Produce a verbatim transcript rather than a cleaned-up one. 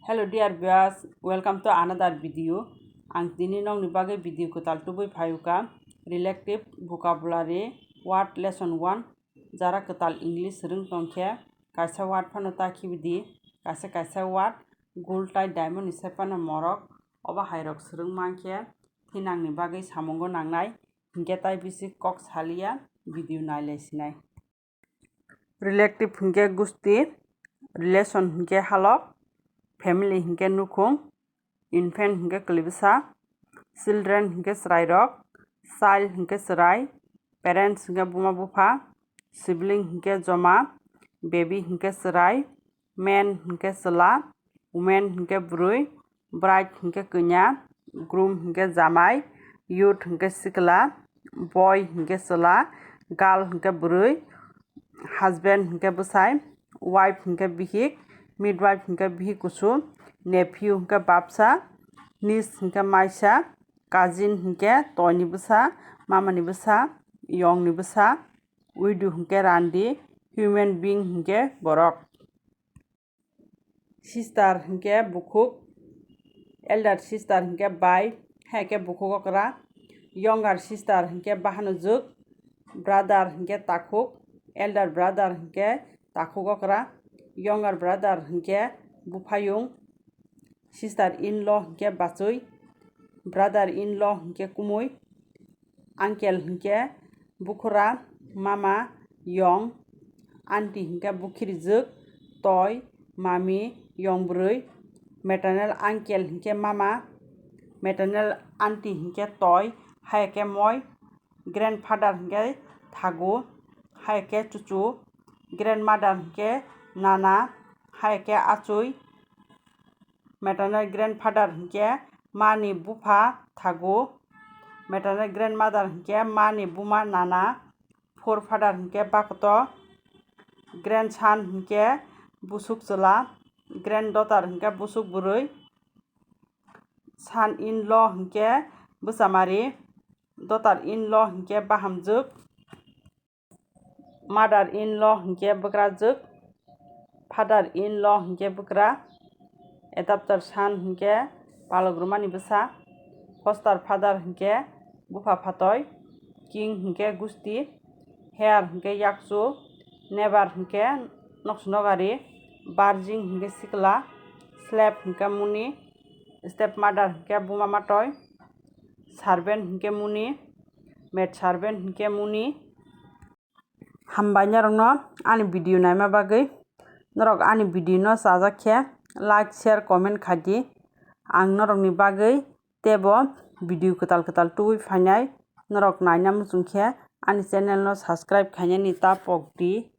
Hello dear viewers, welcome to another video. Ang tini nokni bagwi video kwtal tubui phayuka. Relative vocabulary word lesson one. Jara kwtal English swrwng tongkhe, kaisa word phano ta khibidi, kaisa kaisa word gold tai diamond ni sai phano morok, obo hairok swrwng mankhe thinangni bagwi samungo nangnai, hinkhe tai bisi kok saliya, video nailai sinai. Relative hinkhe gusti, relation hinkhe halok, family hinkhe nukhung, infant hinkhe kwlwibwsa, children hinkhe chwrairok, child hinkhe chwrai, parents hinkhe buma bupha, sibling hinkhe joma, baby hinkhe chwrai, man hinkhe chwla, woman hinkhe bwrwi, bride hinkhe kanya, groom hinkhe jamai, youth hinkhe sikla, boy hinkhe chwla, girl hinkhe bwrwi, husband hinkhe bwsai, wife hinkhe bihik, midwife hinkhe bihik kusu, nephew hinkhe bapsa, niece hinkhe maisa, cousin hinkhe toini bwsa, mamani bwsa, yongni bwsa, widow hinkhe randi, human being hinkhe borok. Sister hinkhe bukhuk, elder sister hinkhe bai, hai khe bukhuk okra. Younger sister hinkhe bahanojwk, brother hinkhe takhuk, elder brother hinkhe takhuk okra, younger brother hinkhe buphayung, sister in law hinkhe bachwi, brother in law hinkhe kumui, uncle hinkhe bukhura, mama, yong, aunty hinkhe bukhirijwk, toi, mami, yong bwrwi, maternal uncle hinkhe mama, maternal aunty hinkhe toi, hai khe moi, grandfather hinkhe thagu, hai khe chuchu, grandmother hinkhe nana, hai khe achwi, maternal grandfather hinkhe mani bupha thagu, maternal grandmother hinkhe mani buma nana, forefather hinkhe bakoto, grandson hinkhe busuk chwla, granddaughter hinkhe busuk bwrwi, son in law hinkhe bwchamari, daughter in law hinkhe bahamjwk, mother in law hinkhe bwkrajwk, father in law hinkhe bwkra, adopted son hinkhe palokrumani bwsa, foster father hinkhe bupha phatoi, king hinkhe gusti, heir hinkhe yakchu, neighbor hinkhe noksu nokari, virgin hinkhe sikla, slave hinkhe muni, stepmother hinkhe buma matoi, servant hinkhe muni, maid servant hinkhe muni. Hambai norokno ani video naima bagwi. Norok ani video no chajak khe like, share, comment khaidi. Ang norokni bagwi teibo video kwtal kwtal tubui phainai. Norok naina muchung khe ani channel no subscribe khainani ta pokdi.